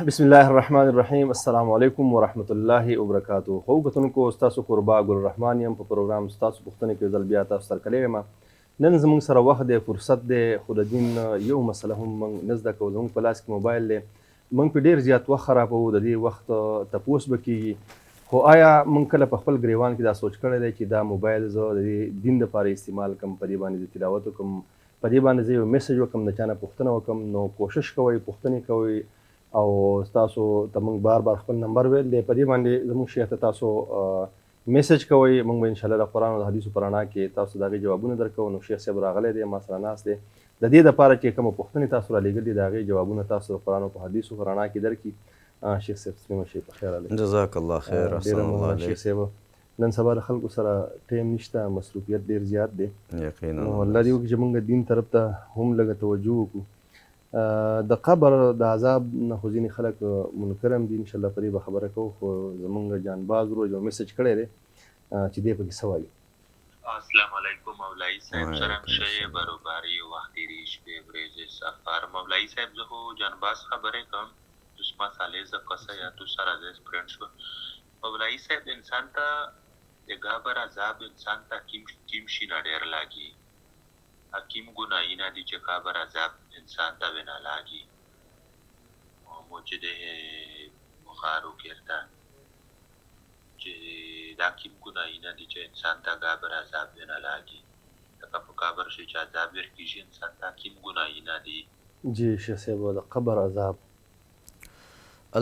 بسم الله الرحمن الرحیم. السلام علیکم ورحمت الله وبرکاتو. خو کتونکو، ستاسو کوربه ګل الرحمن یم. په پروګرام ستاسو پوښتنې کې ځل بیا تاسو سره کلی یم. نن زموږ سره وخت دی، فرصت دی، خو د دین یو مسله هم موږ نه زده کوو. زموږ په لاس کې موبایل دی، موږ په ډیر زیات وخت خرابوو، د دې وخت تپوس به کیږي. خو آیا موږ کله په خپل ګریوان کې دا سوچ کړی دی چې دا موبایل زه د دې دین دپاره استعمال کړم، په دې باندې زه تلاوت وکړم، په دې باندې زه یو message وکړم، د چا نه پوښتنه وکړم؟ نو کوشش کوئ، پوښتنې کوئ او تاسو ته موږ بار بار خپل نمبر ویل دی. په دې باندې زموږ شیخ ته تاسو message کوئ، موږ به انشاءالله د قرآن او د حدیثو په رڼا کې تاسو د هغې جوابونه درکوو. نو شیخ صاحب راغلی دی، ما سره ناست دی، د دې دپاره چې کومه پوښتنې تاسو رالیږلي دي د هغې جوابونه تاسو د قرآن او په حدیثو په رڼا کې درکړي. شیخ صاحب ستړي مه شئ، په خیر راغلی. جزاک الله خیر. ډېره مننه شیخ صاحب. نن سبا د خلکو سره ټایم نشته، مصروفیت ډېر زیات دی. یقینا. نو الله دې وکړي چې موږ دین طرف ته هم لږه توجه وکړو. د قبر د عذاب نه خو ځینې خلک منکر هم دي، انشاءالله په دې به خبره کوو. خو زمونږ جانباز ورور یو message کړی دی چې دی پکې څه وایي. السلام علیکم مولایي صاحب، سلام شې بروباري وخت تېرې شپې ورځې سفر. مولایي صاحب، زه خو جانباز خبرې کوم، تاسو مسالې زه قصه یا تاسو سره زه فرند شو. مولایي صاحب، انسان ته د قبر عذاب انسان ته کیم شي نه ډېر لاګي، حکیم ګناهونه دي چې قبر عذاب انسان ته ونه لاګي. مو چې د بخارو کېرته چې دا کیم ګناهونه دي چې انسان ته قبر عذاب ونه لاګي، لکه په قبر شي چې عذاب ورکېږي انسان ته کیم ګناهونه دي. جی شیخ صاحب، د قبر عذاب.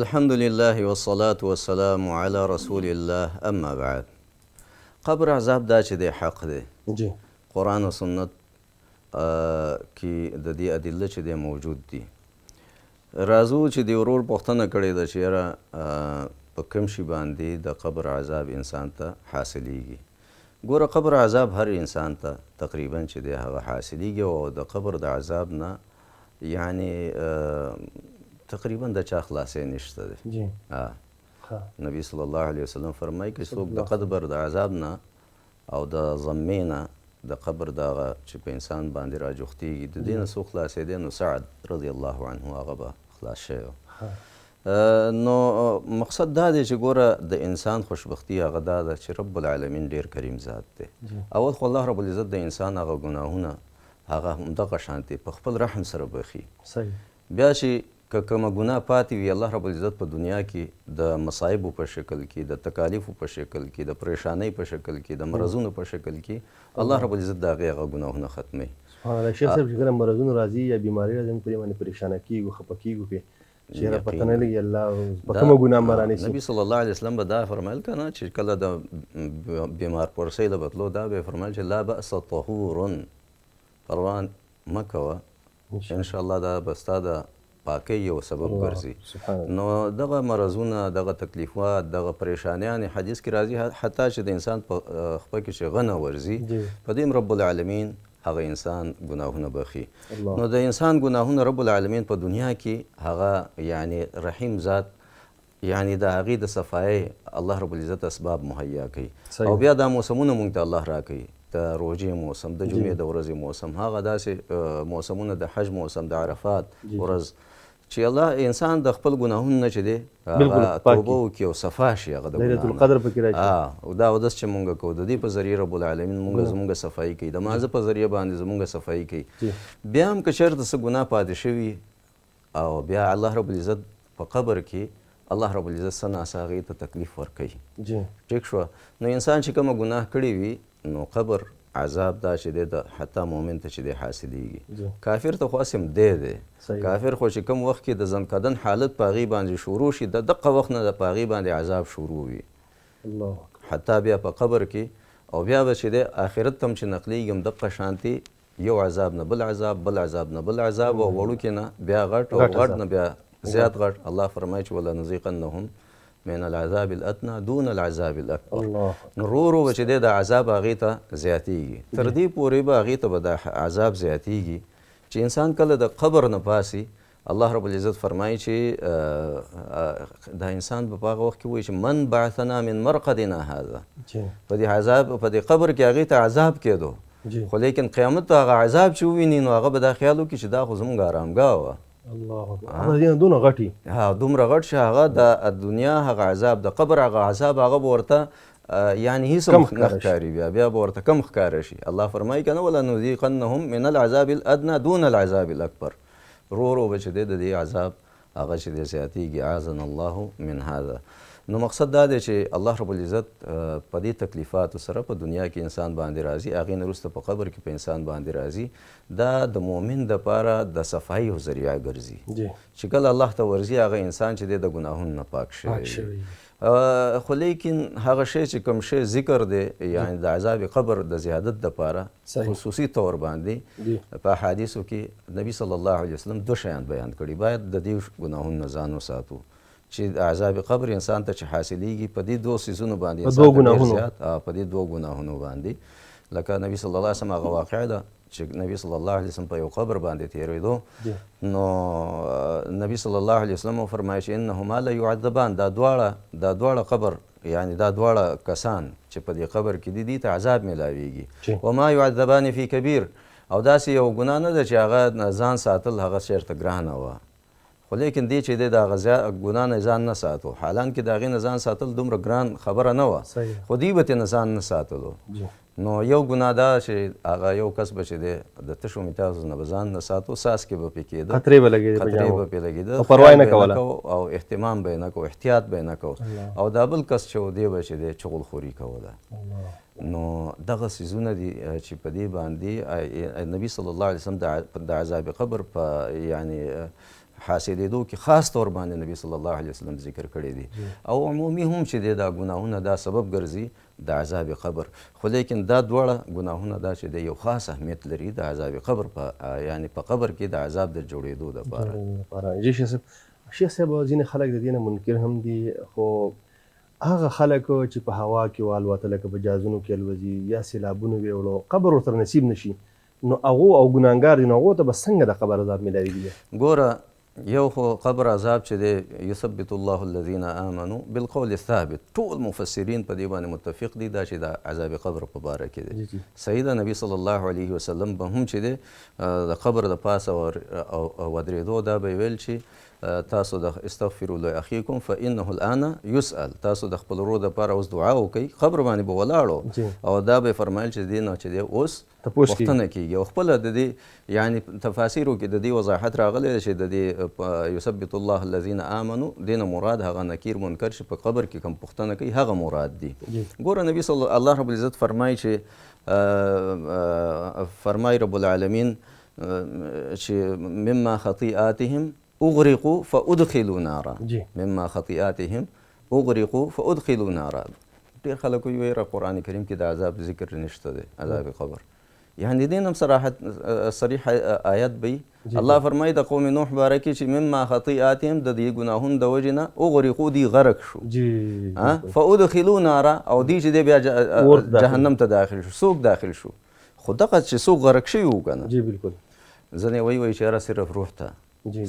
الحمد لله والصلاة والسلام على رسول الله، اما بعد. قبر عذاب دا چې دی حق دی. قرآن او سنت کې د دې ادله چې دی موجود دي. راځو چې د ورور پوښتنه کړې ده چې یاره په کوم شي باندې د قبر عذاب انسان ته حاصلېږي. ګوره، قبر عذاب هر انسان ته تقریبا چې دی هغه حاصلېږي، او د قبر د عذاب نه یعنی تقریبا د چا خلاصی نشته دی. نبی صلی الله علیه وسلم فرمایي که څوک د قبر د عذاب نه او د ضمې نه د قبر دغه چې په انسان باندې راجوختېږي د دې نه څوک خلاصېدی نو سعد رضی الله عنه هغه به خلاص شوی. نو مقصد دا دی چې ګوره د انسان خوشبختي هغه دا ده چې رب العالمین ډېر کریم ذات دی. اول خو الله رب العزت د انسان هغه ګناهونه هغه همدغه شانتې په خپل رحم سره بخي. بیا چې که کومه ګناه پاتې وي الله رب العزت په دنیا کې د مصایبو په شکل کې، د تکالیفو په شکل کې، د پریشانۍ په شکل کې، د مرضونو په شکل کې الله رب العزت د هغې هغه ګناهونه ختموي. سبحان الله. شیخ صاحب، چې کله مرضونه راځي یا بیماري راځي موږ په دې باندې پریشانه کېږو، خفه کېږو پرې چې یاره پته نه لګي الله په کومه ګناه مې رانیسي. نبی صلی الله علیه وسلم به دا فرمایل که نه چې کله د بیمار پرسۍ له به تلو دا به یې فرمایل چې لا بأس طهور، پروا مه کوه، انشاءالله دا به ستا د پاکۍ یو سبب ګرځي. نو دغه مرضونه، دغه تکلیفات، دغه پریشانیانې حدیث کې راځي، حتی چې د انسان په خپه کې چې غنه ورځي په دې هم رب العالمین هغه انسان ګناهونه بخي. نو د انسان ګناهونه رب العالمین په دنیا کې هغه یعنی رحیم ذات یعنی د هغې د صفایۍ الله رب العزت اسباب مهیا کوي. او بیا دا موسمونه مونږ ته الله راکوي، د روژې موسم، د جمعې د ورځې موسم، هغه داسې موسمونه، د حج موسم، د عرفات ورځ، چې الله انسان د خپل ګناهونو نه چې دی هغه توبه وکړي او صفا شي هغه د لیلة ګناه نه. القدر پکې راشي. او دا اودس چې مونږ کوو د دې په ذریعه رب العالمین مونږ زمونږ صفایي کوي، د مانځه په ذریعه باندې زمونږ صفایي کوي. بیا هم که چېرته څه ګناه پاتې شوي او بیا الله رب العزت په قبر کې الله رب العزت څه ناڅه هغې ته تکلیف ورکوي. ټیک شوه. نو انسان چې کومه ګناه کړې وي نو قبر عذاب دا چې دی د حتی مؤمن ته چې دی حاصلېږي. کافر ته خو هسې هم دی دی. کافر خو چې کوم وخت کې د ځنکدن حالت په هغې باندې شروع شي، د دقه وخت نه په هغې باندې عذاب شروع وي. حتی بیا په قبر کې، او بیا به چې دی آخرت ته هم چې نقلېږي هم دقه شانتې یو عذاب نه بل عذاب، بل عذاب نه بل عذاب، او وړوکی نه بیا غټ، او غټ غټ عذاب. نه بیا زیات غټ. الله فرمایي چې ولنذیقنهم من العذاب الأدنى دون العذاب الأكبر. نو رو رو به چې دی دا عذاب هغې ته زیاتېږي، تر دې پورې به هغې ته به دا عذاب زیاتېږي چې انسان کله د قبر نه پاسي الله رب العزت فرمایي چې دا انسان به په هغه وخت کې وایي چې من بعثنا من مرقدنا هذا، په دې عذاب، په دې قبر کې هغې ته عذاب کېدو، خو لیکن قیامت ته هغه عذاب چې وویني نو هغه به دا خیال وکړي چې دا خو زموږ آرامګاه وه. الله اکبر، هغه دونه غټي، ها دومره غټ شي، هغه د دنیا هغه عذاب، د قبر هغه عذاب، هغه به ورته یعنی هیڅ هم نه ښکاري، بیا به ورته کم ښکاره شي. الله فرمایي که نه ولنذیقنهم من العذاب الادنی دون العذاب الاکبر، رو رو به چې دی د دې عذاب هغه چې دی زیاتېږي، عاذنا الله من هذا. نو مقصد دا دی چې الله رب العزت په دې تکلیفاتو سره په دنیا کې انسان باندې راځي، هغې نه وروسته په قبر کې په انسان باندې راځي. دا د مؤمن دپاره د صفایي یو ذریعه ګرځي چې کله الله ته ورځي هغه انسان چې دی د ګناهونو نه پاک شوی. خو لیکن هغه شی چې کوم شی ذکر دی، یعنی د عذاب قبر د زیادت دپاره خصوصي طور باندې په احادیثو کې نبی صلی الله علیه وسلم دوه شیان بیان کړي، باید د دې ګناهونو نه ځان وساتو چې عذاب قبر انسان ته چې حاصلېږي په دې دوو څیزونو باندې، زیات په دې دوو ګناهونو باندې. لکه نبی صلی الله علیه وسلم هغه واقعه ده چې نبی صلی الله علیه وسلم په یو قبر باندې تېرېدو، نو نبی صلی الله علیه وسلم وفرمایي چې انهما لیعذبان، دا دواړه قبر، یعنی دا دواړه کسان چې په دې قبر کې دي، دې ته عذاب میلاویږي. وما یعذبان فی کبیر، او داسې یو ګناه نه ده چې هغه ځان ساتل هغه چېرته ګرانه وه، خو لیکن دې چې دی د هغه ګناه نه ځان نه ساتو، حالانکه د هغې نه ځان ساتل دومره ګران خبره نه وه، خو دوی به ترې نه ځان نه ساتلو. نو یو ګناه دا چې هغه یو کس به چې دی د تشو میتازو نه به ځان نه ساتو، څاڅکې به پرې کېده، قطرې به لګېدې، لګېده، پروا یې نه کوله او اهتمام به یې نه کو، احتیاط به یې نه کو. او دا بل کس چې و دی به چې دی چغلخوري کوله. نو دغه څیزونه دي چې په دې باندې نبی صلی الله علیه وسلم د عذاب قبر په یعنی حاصلېدو کې خاص طور باندې نبی صلی الله علیه وسلم ذکر کړی دي. او عمومي هم چې دی دا ګناهونه دا سبب ګرځي د عذاب قبر، خو لیکن دا دواړه ګناهونه دا چې دی یو خاص اهمیت لري د عذاب قبر په یعنی په قبر کې د عذاب د جوړېدو دپاره. جی شیخ صاحب، ځینې خلک د دې نه منکر هم دي، خو هغه خلک چې په هوا کې والوته، لکه په جازونو کې الوځي یا سیلابونو ویوړو، قبر ورسره نصیب نه شي، نو هغو او ګناهګار دي، نو هغو ته به څنګه د قبر عذاب میلاویږي؟ ګوره، یو خو قبر عذاب چې دی یثبت الله الذین آمنو بالقول الثابت، ټول مفسرین په دې باندې متفق دي دا چې د عذاب قبر په باره کې دی. صحیح ده، نبی صلی الله علیه وسلم به هم چې دی د قبر د پاسه ودرېدو دا به یې ویل چې تاسو د استغفروا لاخیکم فانه الان یسأل، تاسو د خپل ورور دپاره اوس دعا وکړئ، قبر باندې به ولاړو او دا به یې فرمایل چې دې نه چې دی اوس پوښتنه کېږي. او خپله د دې یعنی تفاسیرو کې د دې وضاحت راغلی دی چې د دې یثبت الله الذین آمنو دې نه مراد هغه نکیر منکر چې په قبر کې کوم پوښتنه کوي هغه مراد دي. ګوره نبی صلی الله رب العزت فرمایي چې فرمایي رب العالمین چې مما خطیئاتهم اغرقوا فادخلوا نارا، مما خطیئاتهم اغرقوا فادخلوا نارا. ډېر خلک وایي ویره قرآن کریم کې د عذاب ذکر نشته دی، عذاب قبر، یعنی دې نه هم صراحت صریح آیت به الله فرمایي د قوم نوح باره کې چې مما خطیئاتهم، د دې ګناهونو د وجې نه اغرقو، دی غرق شو، فادخلوا نارا، او دی چې دی بیا جهنم ته داخل شو. څوک داخل شو؟ خو دغه چې څوک غرق شوي وو که نه، ځینې وایي چې یاره صرف روح ته،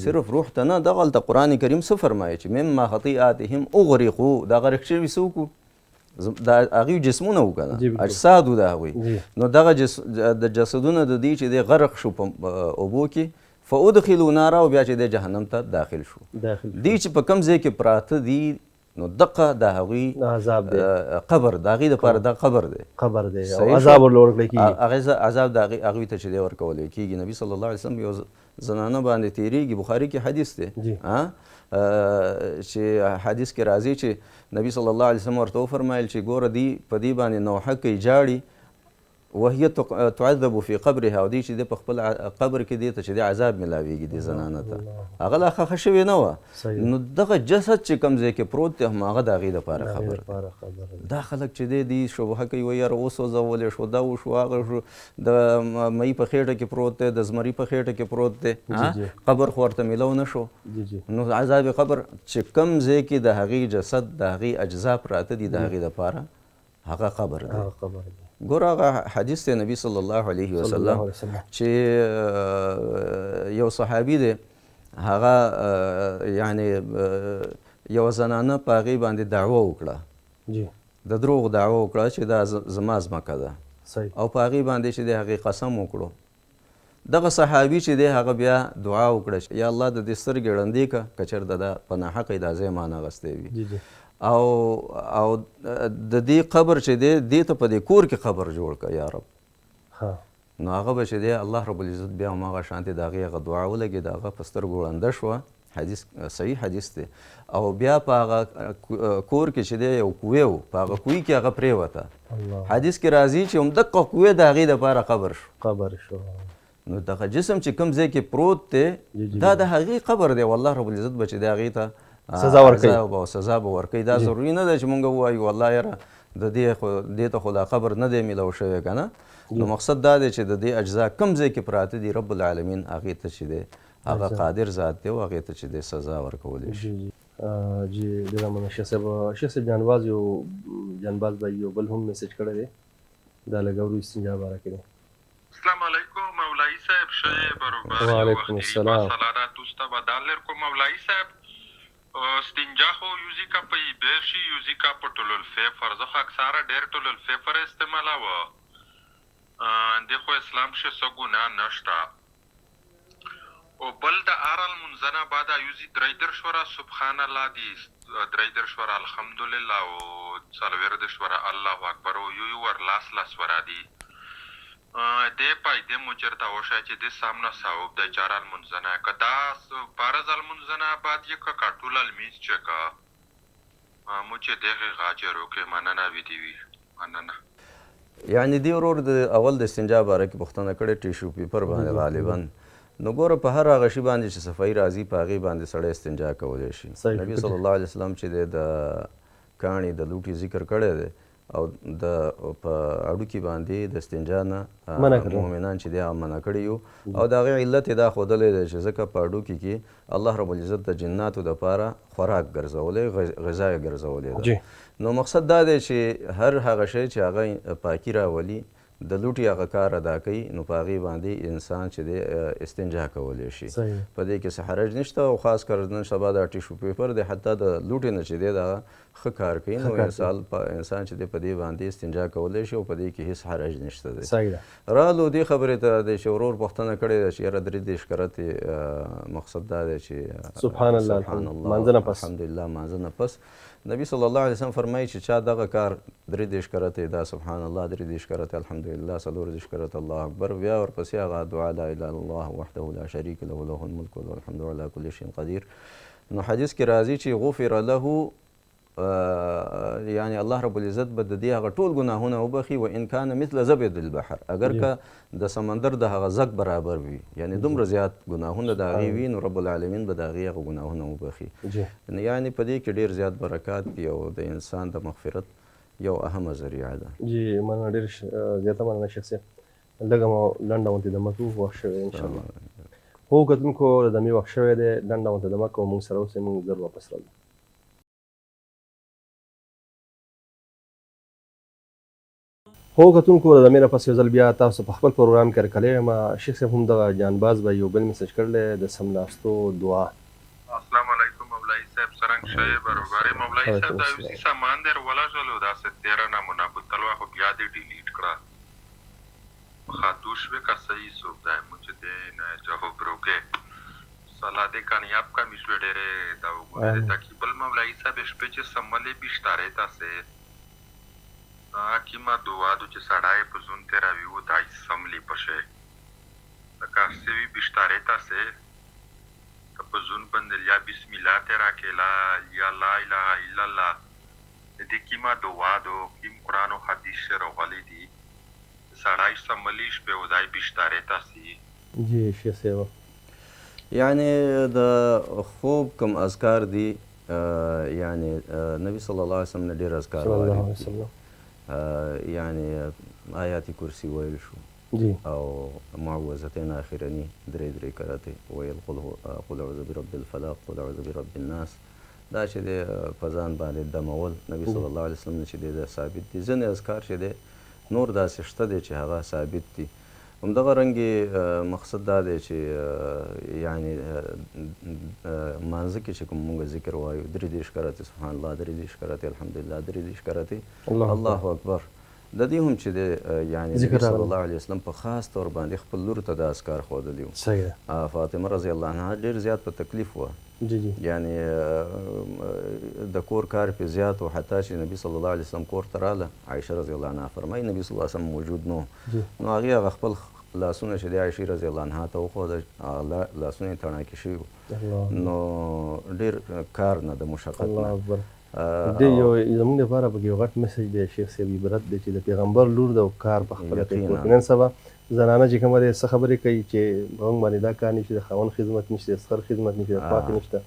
صرف روح ته نه، دغلته قرآن کریم څه فرمایي چې مما خطیئاتهم اغرقو، دا غرق شوي څوک وو؟ دا هغوی جسمونه وو که نه، اجساد وو د هغوی. نو دغه د جسدونه د دوی چې دی غرق شو په اوبو کې، فادخلوا نارا، او بیا چې دی جهنم ته داخل شو. دوی چې په کوم ځای کې پراته دي نو دقه د هغوی قبر، د هغوی دپاره دا قبر دی، قبر دی، عذاب ورله ورکړی کېږي، هغه عذاب د هغوی ته چې دی ورکولی کېږي. نبی صلی الله علیه وسلم یو زنانه باندې تېرېږي، بخاري کې حدیث دی چې حدیث کې راځي چې نبی صلی الله علیه وسلم ورته وفرمایل چې ګوره دی په دې باندې نوحه کوي، ژاړي، وهي تعذب في قبرها، او دی چې دی په خپل قبر کې دی ته چې دی عذاب میلاویږي دې زنانه ته، هغه لا ښخه شوې نه وه. نو دغه جسد چې کوم ځای کې پروت دی هم هغه د هغې دپاره خبر دی. دا خلک چې دی دی شبهه کوي، وایي یاره وسوځولی شو، دا وشو، هغه شو، د مۍ په خېټه کې پروت دی، د زمري په خېټه کې پروت دی، قبر خو ورته میلاو نه شو. نو عذاب قبر چې کوم ځای کې د هغې جسد، د هغې اجزا پراته دي، د هغې دپاره هغه قبر دی. ګوره هغه حدیث دی نبی صلی الله علیه وسلم چې یو صحابي دی، هغه یعنی یوه زنانه په هغې باندې دعوه وکړه، د دروغ دعوه وکړه چې دا زما ځمکه ده، او په هغې باندې چې د هغې قسم وکړو. دغه صحابي چې دی هغه بیا دعا وکړه چې یا الله د دې سترګې ړندې که، که چېرته دا په ناحقه یې دا ځای ما نه اخیستی وي. او او د دې قبر چې دی دې ته په دې کور کې قبر جوړ که یا رب. نو هغه به چې دی الله رب العزت بیا هماغه شانتې د هغې هغه دعا ولګېده، هغه په سترګو ړنده شوه. حدیث صحیح حدیث دی. او بیا په هغه کور کې چې دی یو کوی و، په هغه کوی کې هغه پرېوته. حدیث کې راځي چې همدقه کوی د هغې دپاره قبر شو. قبر شو. نو دغه جسم چې کوم ځای کې پروت دی دا د هغې قبر دی. والله رب العزت به چې دی هغې ته سزا ورکوي او سزا به ورکوي. دا ضروري نه ده چې مونږ ووایو والله یاره د دې خو دې ته خو دا قبر نه دی میلاو شوی که نه. نو مقصد دا دی چې د دې اجزا کوم ځای کې پراته دي رب العالمین هغې ته چې دی هغه قادر ذات دی او هغې ته چې دی سزا ورکولی شي. جی ډېره مننه شیخ صاحب. شیخ صاحب جانباز یو جانباز بھائی یو بل هم میسج کړی دی، دا لږ اورو استنجا باره کې دی. السلام علیکم مولایي صاحب، ښه یې بروبر وعلیکم السلام. تاسو ته بدل لر کوم مولایي صاحب. استنجا خو یوزي کا په ایبیر شي، یوزي کا په ټولل فیفر. زه خو اکثره ډېر ټولل فیفر استعمالوه. د خو اسلام کښې څه ګناه نشته. او بل د هر لمونځنه بعد یوزي درې دېرش وره سبحان الله دي، درې دېرش وره الحمدلله او څلوېر دېرش وره الله اکبر او یو یو ور لاس لاس وره دي. دې فایدې مو چېرته وښیه چې دې سم نه ثواب دی چې هر لمونځنه که دا فرض لمونځنه بعد یې که ټول لمونځ چې که مو چې دغې غاجر وکړې. مننه وي دې وي، مننه. یعنی دې ورور د اول د استنجا باره کې پوښتنه کړې ټیشو پیپر باندې غالبا. نو ګوره په هر هغه شي باندې چې صفایي راځي په هغې باندې سړی استنجا کولی شي. نبی صلی الله علیه وسلم چې دی د کاڼي د لوټي ذکر کړی دی او د په هډوکي باندې د استنجا نه مؤمنان چې دی هغه منع کړي یو. او د هغې علت یې دا ښودلی دی چې ځکه په هډوکي کې الله رب العزت د جناتو دپاره خوراک ګرځولی، غذا یې ګرځولې ده. نو مقصد دا دی چې هر هغه شی چې هغه پاکي راولي د لوټي هغه کار ادا کوي نو په هغې باندې انسان چې دی استنجا کولی شي. په دې کې څه حرج نشته. او خاص کر نن سبا دا ټیشو پیپر دی حتی د لوټې نه چې دی دا ښه کار کوي. نو انسان چې دی په دې باندې استنجا کولی شي او په دې کې هیڅ حرج نشته دی. رالو دې خبرې ته دی چې ورور پوښتنه کړې ده چې یاره درې دېرش کرتې مقصد دا دی چې سبحان الله الحمدلله مانځه نه پس نبی صلی الله علیه وسلم فرمایي چې چا دغه کار درې دېرش کرتې دا سبحان الله درې دېرش کرتې الحمدلله څلور دېرش کرتې الله اکبر بیا ورپسې هغه دعا لا اله الا الله وحده لا شریک له له الملک وله الحمد علی کل شیء قدیر. نو حدیث کې راځي چې غفر له یعنی الله رب العزت به د دې هغه ټول ګناهونه وبخښي و ان کان مثل زبد البحر، اگر که د سمندر د هغه زک برابر وي، یعنی دومره زیات ګناهونه د هغې وي نو رب العالمین به د هغې هغه ګناهونه وبخښي. یعنی په دې کې ډېر زیات برکات دي او د انسان د مغفرت یو اهمه ذریعه ده. جی مننه، ډېر زیاته مننه شیخ صاحب. لږه مو لنډه غونډه دمه کوو، وخت شوی انشاءالله. هو کتونکو د دمې وخت شوی دی، لنډه غونډه دمه کوو، موږ سره اوسئ، موږ زر واپس راځو. هو کتونکو د دمې نه پس یو ځل بیا تاسو په خپل پروګرام کې هرکلی یم. شیخ صاحب هم دغه جانباز به یو بل میسج کړلی د سملاستو دعا. السلام علیکم مولایي صاحب، څرنګه ښه یې بروبر یې؟ مولایي صاحب دا یو سامان در ولژلو داسې تېره نمونه بوتل وه خو بیا دې ډیلیټ کړه، خاتو شوې که صحیح څوک دی مو چې دې نه جواب روکې صلاح دې کامیاب کمې شوې ډېرې دا وګورې دې تکي. بل مولایي صاحب شپې چې سملې بشتارې تاسې کیمه دعا دو چې سړی په زون تېروي و دای سملي پشې لکه سوي بشتارې تاسې ته په زون باندې یا بسم الله تېره کې لا یا لا اله الا الله د دې کیمه دعا دو کیم قرآن او حدیث شې راغلي دي سړی سملي شپې و دای بشتارې تاسې. جی شیخ صاحب، یعنی د خوب کوم اذکار دي، یعنی نبی صلی الله علیه وسلم نه ډېر اذکار وارد دي. یعنی آیات کرسی ویل شو او معوذتین آخرنی درې درې کرتې ویل، قل اعوذ برب الفلق قل اعوذ برب الناس، دا چې دی په ځان باندې دمول نبی صلی الله علیه وسلم نه چې دی دا ثابت دي. ځینې اذکار چې دی نور داسې شته دی چې هغه ثابت دي. همدغه رنګ مقصد دا دی چې یعنی مانځه کې چې کوم مونږ ذکر وایو درې دېرش کرتې سبحان الله، درې دېرش کرتې الحمدلله، درې دېرش کرتې الله اکبر، د دې هم چې دی یعنی نبی صلی الله علیه وسلم په خاص طور باندې خپل لور ته دا اذکار ښودلي وو. فاطمه رضی الله عنها ډېر زیات په تکلیف وه، یعنی د کور کار پې زیات و، حتی چې نبی صلی الله علیه وسلم کور ته راله، عایشه رضی الله عنها فرمایي نبی صلی الله علیه وسلم موجود نه و، نو هغې هغه خپل لاسونه چې دی عایشې رضی الله عنها ته وښوده، هغه لاسونه یې تڼاکې شوي وو، نو ډېر کار نه د مشقت نه. دې یو زمونږ لپاره پکې یو غټ میسج دی شیخ صاحب، عبرت دی چې د پیغمبر لور ده او کار په خپله کوي. کور کې نن سبا زنانه چې کومه دی څه خبرې کوي چې په موږ باندې دا کار نشته، د خاوند خدمت نشته، د سخر خدمت نشته، د پاک نشته،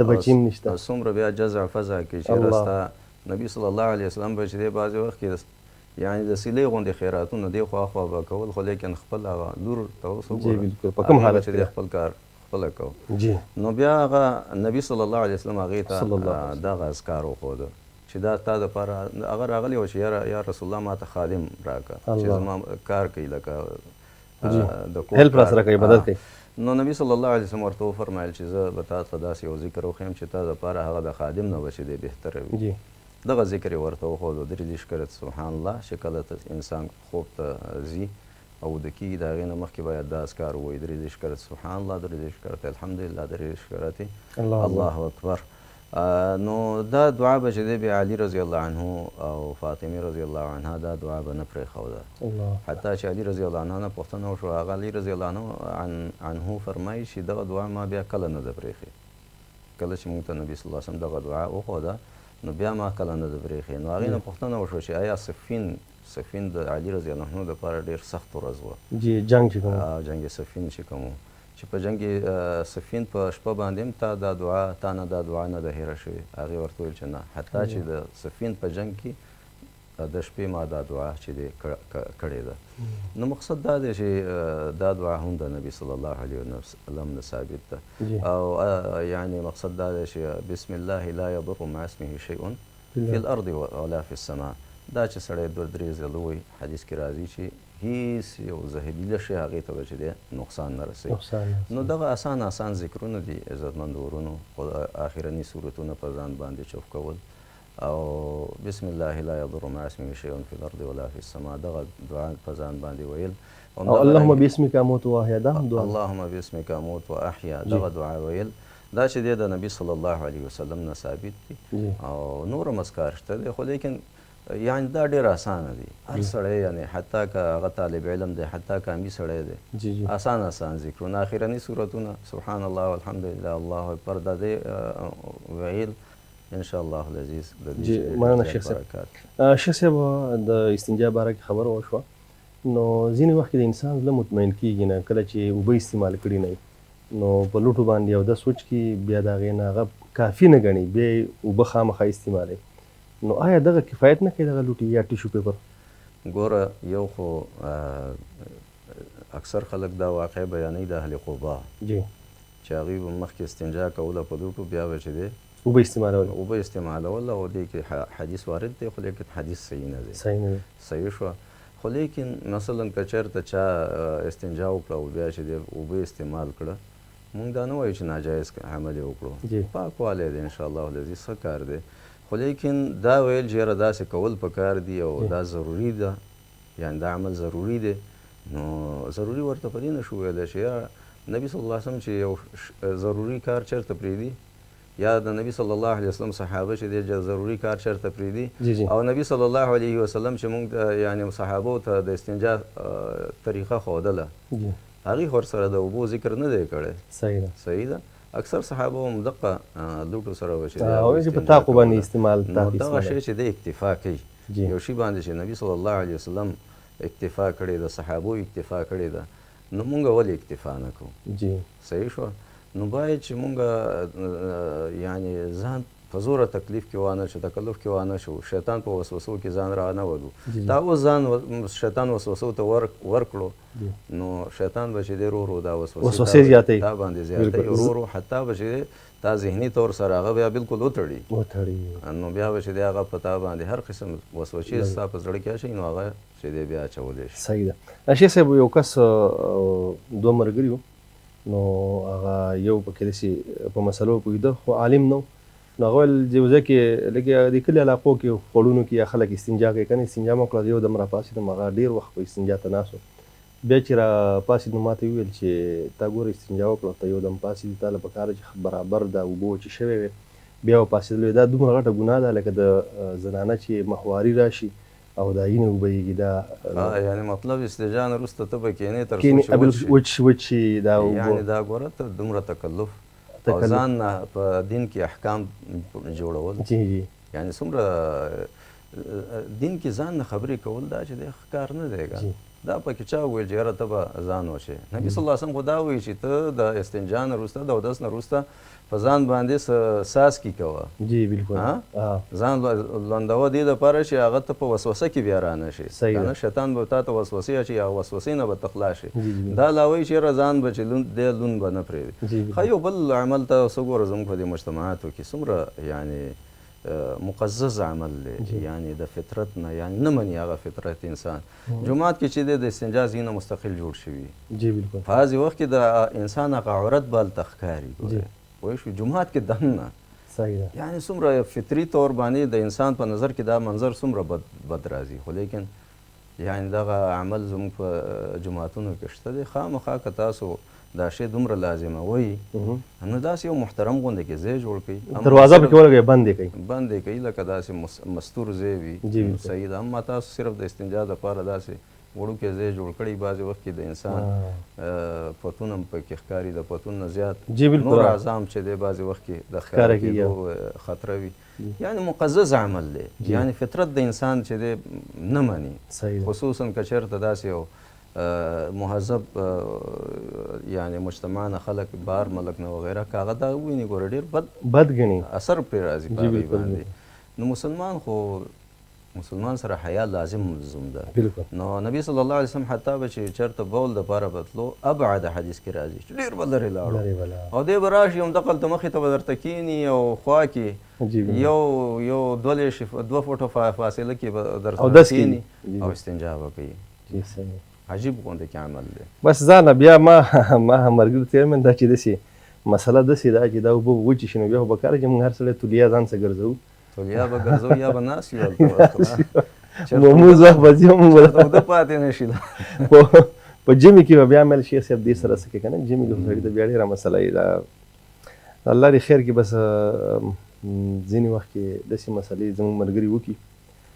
د بچیم نشته. څومره بیا جزع فزع کوي چې راستا نبی صلی الله علیه وسلم به چې دی بعضې وخت کې یعنی د سیلۍ غوندې خیراتونه دې خوا خوا به کول، خو لیکن خپل هغه لور ته اوس وګوره په کوم حالت چې دی خپل کار خپله کو. نو بیا هغه نبی صلی الله علیه وسلم هغې ته دغه اذکار وښوده چې دا تا دپاره هغه راغلی و چې یا رسول الله ما ته خادم راکړه چې زما کار کوي، لکه د کور هیلپ راسره کوي، مدد کوي. نو نبی صلی الله علیه وسلم ورته وفرمایل چې زه به تا ته داسې یو ذکر وښیم چې تا دپاره هغه د خادم نه به چې دی بهتره وي. دغه ذکر یې ورته وښودو، 33 کرت سبحان الله چې کله ته انسان خوب ته ځي او د کېږي د هغې نه مخکې باید دا اذکار ووایي، 33 کرت سبحان الله، 33 کرت الحمدلله، 33 کرت الله اکبر. نو دا دعا به چې دی بیا علی رضی الله عنه او فاطمې رضی الله عنها دا دعا به نه پرېښوده، حتی چې علی رضی الله عنه نه پوښتنه وشوه، هغه علی رضی الله عنه فرمایي چې دغه دعا ما بیا کله نه ده پرېښې، کله چې موږ ته نبی صلی الله علیه وسلم دغه دعا وښوده نو بیا ما کله نه ده پرېښې. نو هغې نه پوښتنه وشوه چې آیا صفین د علی رضی الله عنه دپاره ډېر سخت ورځ وه، جنګ چې کوم جنګ صفین چې کوم و، چې په جنګ صفین په شپه باندې هم تا دا دعا تا نه دا دعا نه ده هېره شوې. هغې ورته وویل چې نه، حتی چې د صفین په جنګ کې د شپې ما دا دعا چې دی کړې ده. نو مقصد دا دی چې دا دعا هم د نبی صلی الله علیه وسلم نه ثابت ده، او یعنی مقصد دا دی چې بسم الله لا یضر مع اسمه شیء فی الارض ولا فی السماء. دا چې سړی 2 3 ځله ووایي، حدیث کې راځي چې هیڅ یو زهري شی هغې ته به چې دی نقصان نه رسوي. نو دغه اسان اسان ذکرونه دي عزتمندو ورونو، خو آخرني سورتونه په ځان باندې چوف کول او بسم الله لا یضر مع اسمه شیء فی الارض ولا فی السماء دغه دعا په ځان باندې ویل، او اللهم باسمک اموت واحیا، دا هم دعا، اللهم باسمک اموت واحیا دغه دعا ویل، دا چې دی د نبی صلی الله علیه وسلم نه ثابت دي. او نور هم اذکار شته دی، خو لیکن یعنی دا ډېر اسانه دی، هر سړی یعنی حتی که هغه طالب علم دی، حتی که عامي سړی دی، اسان اسان ذکرونه، آخرني سورتونه سبحان الله والحمدلله الله اکبر دا دی ویل ان شاء الله العزیز د دې مننه شیخ صاحب. شیخ صاحب د استنجا باره کې خبره وشوه، نو ځینې وخت کې د انسان زړه مطمئن کېږي نه کله چې اوبه استعمال کړي نه، نو په لوټو باندې اودس وچکي، بیا د هغې نه هغه کافي نه ګڼي، بیا یې اوبه خامخا استعمالوي، نو آیا دغه کفایت نه کوي دغه لوټي یا ټیشو پیپر؟ ګوره یو خو اکثر خلک دا واقع بیانوي د اهل قبا چې هغوی به مخکې استنجا کوله په لوټو، بیا به چې دی اوبه استعمالول، اوبه استعمالول، او دې کې حدیث وارد دی، خو لیکن حدیث صحیح نه دی. صحیح نه دی. صحیح شوه، خو لیکن مثلا که چېرته چا استنجا وکړه او بیا چې دی اوبه استعمال کړه، موږ دا نه وایو چې ناجایز عمل یې وکړو، پاکوالی دی انشاءالله العزیز، ښه کار دی، خو لیکن دا ویل چې یاره داسې کول پکار دي او دا ضروري ده، یعنی دا عمل ضروري دی، نو ضروري ورته په دې نه شو ویلی چې یاره نبی صلی الله علیه وسلم چې یو ضروري کار چېرته پرېږدي، یا د نبی صلی الله علیه وسلم صحابه چې دی ضروري کار چېرته پرېږدي، او نبی صلی الله علیه وسلم چې موږ یعنی صحابو ته د استنجا طریقه ښودله، هغې خو ورسره د اوبو ذکر نه دی کړی. صحیح ده. صحیح ده. اکثر صحابه هم دقه لوټو سره به چې دی او چې په تاقو باندې استعمال، نو تاق دغه استعمال. شی چې دی اکتفا کوي، یو شی باندې چې نبی صلی الله علیه وسلم اکتفا کړې ده، صحابو اکتفا کړې ده، نو مونږ ولې اکتفا نه کوو؟ صحیح شوه. نو باید چې مونږ یعنی ځان په زوره تکلیف کې وانه شو، تکلف کې وانه شو، شیطان په وسوسو کې ځان را نه ولو. تا اوس ځان شیطان وسوسو ته ورکړو، نو شیطان به چې دی رو رو دا وسوسې وسوسې زیاتوي. تا باندې زیاتوي، رو رو حتی به چې دی تا ذهني طور سره هغه بیا بالکل وتړي. وتړي. نو بیا به چې دی هغه په تا باندې هر قسم وسوسې ستا په زړه کې اچوي، نو هغه چې دی بیا اچولی شي. صحیح ده. شیخ صاحب، یو کس دوه ملګري وو، نو هغه یو پکې داسې په مسلو پوهېده، خو عالم نه و. نو هغه ویل چې یو ځای کې لکه د کلي علاقو کې خوړونو کې یا خلک استنجا کوي کنه، استنجا مې وکړه، یو دم راپاڅېدم، هغه ډېر وخت په استنجا ته ناست و. بیا چې راپاڅېد نو ماته یې وویل چې تا ګوره استنجا وکړه، ته یو دم پاڅېدې، تا له پکار چې برابر دا اوبه وچې شوې وې بیا وپاڅېدل. وایي دا دومره غټه ګناه ده لکه د زنانه چې ماهواري راشي او دا یینه وبهیږي دا. یعنی مطلب استنجا نه وروسته ته به کینې تر څو چې وچ شي، وچ شي دا اوبه. یعنی دا ګوره ته دومره تکلف او ځان نه په دین کې احکام جوړول، یعنی څومره دین کې ځان نه خبرې کول دا چې دی ښه کار نه دی. دا پکې چا وویل چې یاره ته به ځان وچې؟ نبي صلی الله علیه وسلم خو دا وایي چې ته د استنجا نه وروسته، د اودس نه وروسته په ځان باندې څه څاڅکي کوه، جی بالکل، ځان لوندوه دې دپاره چې هغه ته په وسوسه کې بیا رانه شي، که نه شیطان به تا ته وسوسې اچوي، هغه وسوسې نه به ته خلاص شې. دا لا وایي چې یاره ځان به چې لوند دی لوند به نه پرېږدي. ښه یو بل عمل ته اوس وګوره زموږ په دې مجتمعاتو کې څومره یعنې مقزز عمل دی، یعنی د فطرت نه، یعنی نه مني هغه فطرت انسان. جومات کې چې دی د استنجا ځایونه مستقل جوړ شوي، جی بالکل، په هغې وخت کې د انسان هغه عورت به هلته ښکاري، پوه شو، جومات کې دننه. یعنی څومره فطري طور باندې د انسان په نظر کې دا منظر څومره بد بد راځي، خو لیکن یعنی دغه عمل زموږ په جوماتونو کې شته دی. خامخا که تاسو دا شی دومره لازمه وي نو داسې یو محترم غوندې کې ځای جوړ کړئ، دروازه پکې ولګوئ، بند یې کړئ، بند یې کړئ، لکه داسې مستور ځای وي، صحیح ده. اما تاسو صرف د استنجا دپاره داسې وړوکی ځای جوړ کړئ، بعضې وخت کې د انسان پتون هم پکې ښکاري، د پتون نه زیات نور اعظام چې دی بعضې وخت کې د ښکاره کېدو خطره وي. یعنی مقزز عمل دی، یعنی فطرت د انسان چې دی نه مني، خصوصا که چېرته داسې یو مهذب یعنی مجتمع نه خلک بار ملک نه وغیره که هغه دا وویني ګوره ډېر بد بد ګڼي، اثر پرې راځي په هغې باندې. نو مسلمان خو مسلمان سره حیا لازم ملزوم ده. نو نبی صلی الله علیه وسلم حتی به چې چېرته بول دپاره به تلو، ابعد حدیث کې راځي چې ډېر به لرې لاړو او دی به راشي همدغلته مخې ته به درته کښېني او خوا کې یو یو دوه لېشې 2 فوټه فاصله کې به درته کښېني او استنجا به کوي. عجیب غوندې کې عمل دی. بس ځانه بیا ما ما مرګري ته ویل دا چې داسې مسله داسې ده چې دا اوبه وچې شي نو بیا خو به کار چې موږ هر سړی تولیا ځان څه ګرځوو، تولیا به ګرځوو یا به ناست یو هلته موږ وخت به ځي، موږ چېرته اوده پاتې نه شي. په ژمي کې به بیا مل شیخ صاحب دې سره څه کوي که نه، ژمي کې خو سړي ته بیا ډېره مسله وي. دا الله دې خیر کړي. بس ځینې وخت کې داسې مسلې زموږ ملګري وکړي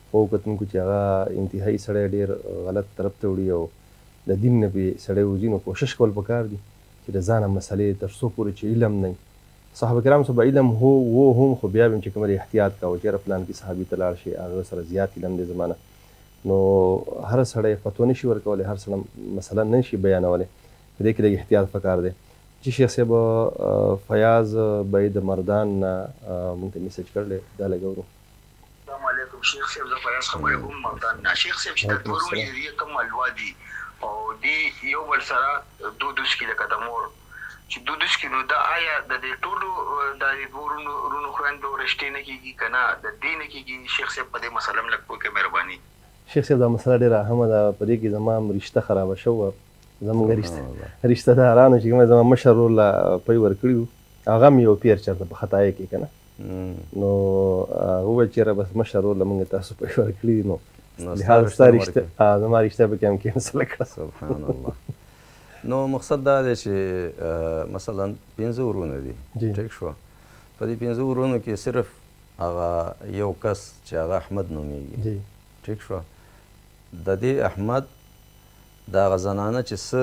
خو کتونکو چې هغه انتهایي سړی ډېر غلط طرف ته وړي او د دین نه پرې سړی وځي، نو کوشش کول پکار دي چې د ځانه مسلې تر څو پورې چې علم نه وي. صحابه کرام څخه به علم هو و هم، خو بیا به هم چې کومه احتیاط کاوه چې یاره فلانکي صحابي ته لاړ شي هغه سره زیات علم دی زمانه. نو هر سړی فتوا نه شي ورکولی، هر سړی مسله نه شي بیانولی، په دې کې لږ احتیاط پکار دی. چې شیخ صاحب فیاض بای د مردان نه موږ ته میسج کړی، دا لږ اورو. السلام علیکم شیخ صاحب، زه فیاض خبرې کوم مردان نه. شیخ صاحب چې د دوه وروڼه دي کوم الوا دي او دي یو بل سره دود وڅکي لکه د مور چې دود وڅکي، نو دا آیا د دې ټولو د دې دوه وروڼو خویندو رشتې نه کېږي که نه د دې نه کېږي؟ شیخ صاحب په دې مسله هم لږ پوه کړئ مهرباني. شیخ صاحب دا مسله ډېره اهمه ده، په دې کې زما هم رشته خرابه شوه. زموږ رشته دارانو چې کومه زما مشر ورور له پی ورکړي وو، هغه هم یو پیر چېرته په خطایې کې که نه، نو هغه وویل چې یاره بس مشر ورور له موږ تاسو پی ورکړي دي، نو لهذا ستا رشته زما رشته پکې هم کینسل کړه. سبحان الله. نو مقصد دا دی چې مثلا 5 ورونه دي، ټیک شو، په دې 5 ورونو کې صرف هغه یو کس چې هغه احمد نومېږي، ټیک شو، د دې احمد د هغه زنانه چې څه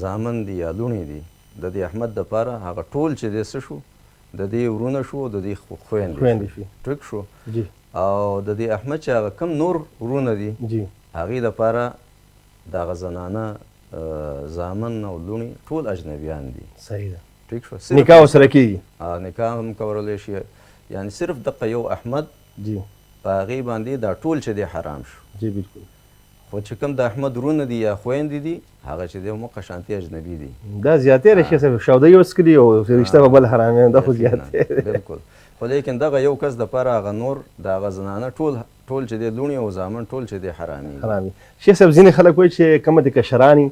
زامن دي یا لوڼې دي، د دې احمد دپاره هغه ټول چې دی څه شو، د دې ورونه شو، د دې خویندې شو، ټیک شو. او د دې احمد چې هغه کم نور ورونه دي، هغې دپاره د هغه زنانه زامن او لوڼې ټول اجنبیان دي. صحیح ده، ټیک شو. نکاح ورسره کېږي، نکاح هم کولی شي، یعنی صرف دقه یو احمد په هغې باندې دا ټول چې دی حرام شو. جی بالکل. خو چې کوم د احمد ورونه دي یا خویندې دي، هغه چې دی موقع شانتي اجنبي دي. دا زیاتې رشته صاحب شوده یو څکلي او رشته په بل حرامې، دا خو زیاتې. بالکل. خو لیکن دغه یو کس دپاره هغه نور د هغه زنانه ټول ټول چې دی لوڼې او زامن ټول چې دی حرامېږي. حرامي. شیخ صاحب ځینې خلک وایي چې کومه د کشراني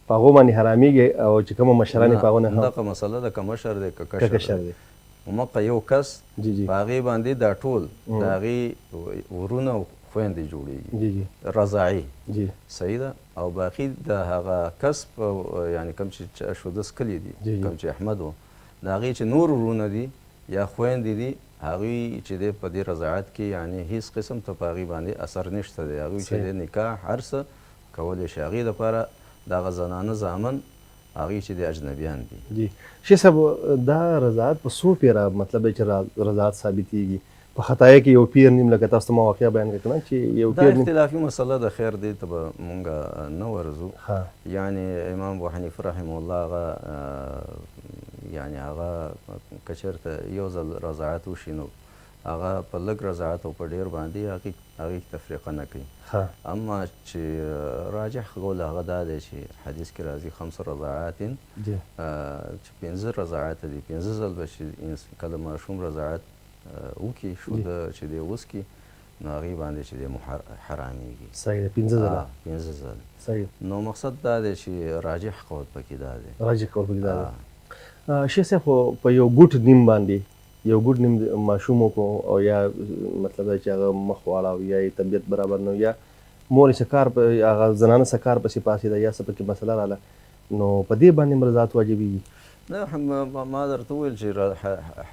په هغو باندې حرامېږي او چې کومه مشراني په هغو نه. دغه مسله ده که مشر دی که کشر دی. همقه یو کس جی جی په هغې باندې دا ټول د هغې ورونه او خویندې جوړېږي جی جی رضاعي جی صحیح ده او باقي د هغه کس په یعنی کوم چې شوده څکلي دي جی جی کوم چې احمد و د هغې چې نور ورونه دي یا خویندې دي هغوی چې دی په دې رضاعت کې یعنی هیڅ قسم ته په هغې باندې اثر نشته دی هغوی چې صحیح دی نکاح هر څه کولی شي هغې دپاره دغه زنانه زامن هغوی چې دی اجنبیان دي. جی شیخ صاحب دا رضاعت په څو پیره مطلب دی چې رضاعت ثابتیږي په خطایه کې یو پیر نیم لکه تاسو ته ما واقعه بیان کړه کنه چې یو دا پیر نیم اختلافي مسله ده خیر دې ته به مونږ نه ورځو ها یعنی امام ابو حنیفه رحمه الله هغه یعنی هغه که چېرته یو ځل رضاعت وشي نو هغه په لږ رضاعت او په ډېر باندې هغې هغې کې تفریقه نه کوي ها اما چې راجح قول هغه دا دی چې حدیث کې راځي خمس رضاعات جی چې پنځه رضاعت دي پنځه ځل به چې کله ماشوم رضاعت وکړي شوده چې دی وڅکي نو هغې باندې چې دی حرامېږي. صحیح ده پنځه ځله. پنځه ځله. صحیح. نو مقصد دا دی چې راجح قول پکې دا دی. راجح قول پکې دا دی. شیخ صاحب خو په یو ګوټ نیم باندې یو ګوټ نیم ماشوم وکړو او یا مطلب دا چې هغه مخ واړاو یا یې طبیعت برابر نه یا مور یې څه کار په هغه زنانه څه کار پسې پاڅېده یا څه پکې مسله راله نو په دې باندې هم رضاعت واجبېږي. نه ما درته وویل چې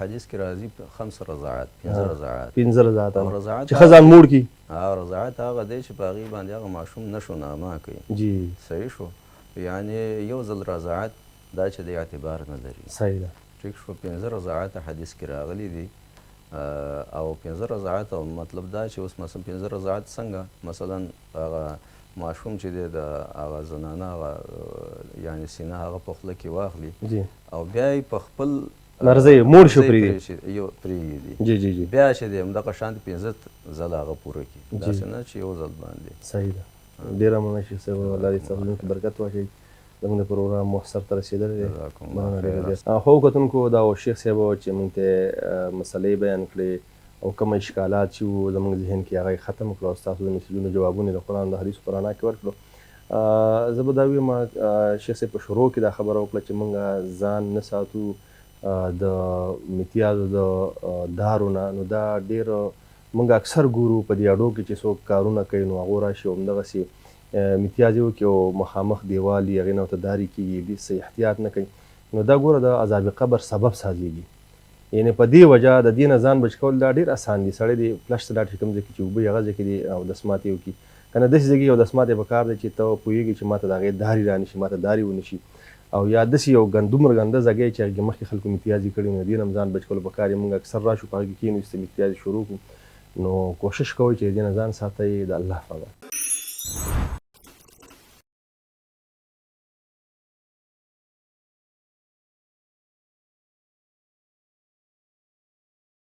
حدیث کې راځي خمس رضاعات پنځه رضاعات پنځه رضاعات او رضاعت چې ښه ځان موړ کړي. ها رضاعت هغه دی چې په هغې باندې هغه ماشوم نشو ناما کوي. جی صحیح شو یعنی یو ځل رضاعت دا چې د اعتبار نه لري. صحیح ده. ټیک شو پنځه رضاعات حدیث کې راغلي دي او پنځه رضاعات او مطلب دا چې اوس مثلا پنځه رضاعات څنګه مثلا هغه ماشوم چې دی د هغه زنانه هغه یعنی سینه هغه په خوله کې واخلي او بیا یې په خپل مرزي موړ شو پرېږدي یو پرېږدي جی جی جی بیا چې دی همدغه شان پنځه ځله هغه پوره کړي داسې نه چې یو ځل باندې. صحیح ده. ډېره مننه شیخ صاحب الله دې ستاسو ژوند کې برکت واچوي. زموږ د پروګرام وخت سر ته رسېدلی دی. مننه ډېره زیاته. خو کتونکو دا و شیخ صاحب چې موږ ته مسلې بیان کړې او کوم اشکالات چې وو زموږ ذهن کې هغه یې ختم کړو او ستاسو د مسجونو جوابونه د قرآن د حدیثو په رڼا کې ورکړو. زه به دا ووایم شیخ صاحب په شروع کې دا خبره وکړه چې موږ ځان نه ساتو د میتیازو د دارو نه، نو دا ډېر موږ اکثر ګورو په دې اډو کې چې څوک کارونه کوي نو هغو راشي او همدغسې میتیازې وکړي او مخامخ دیوال یې هغې نه ورته دارې کېږي، دې څه احتیاط نه کوي، نو دا ګوره د عذاب قبر سبب سازېږي. یعنې په دې وجه د دې نه ځان بچ کول دا ډېر اسان دي. سړی دې فلش ته لاړ شي کوم ځای کې چې اوبه وي هغه ځای کې دې اودس ماتې وکړي، که نه داسې ځای کې اودس ماتې په کار دی چې ته پوهېږې چې ماته د هغې دارې رانه شي، ماته دارې ونه شي، او یا داسې یو دومره ګنده ځای چې هغې کې مخکې خلکو میتیازې کړي، نو دې نه هم ځان بچ کول په کار دي. موږ اکثر راشو په هغې کې کښېنو چې میتیازې شروع کړو، نو کوشش کوئ چې د دې نه ځان ساتئ. د الله په امان.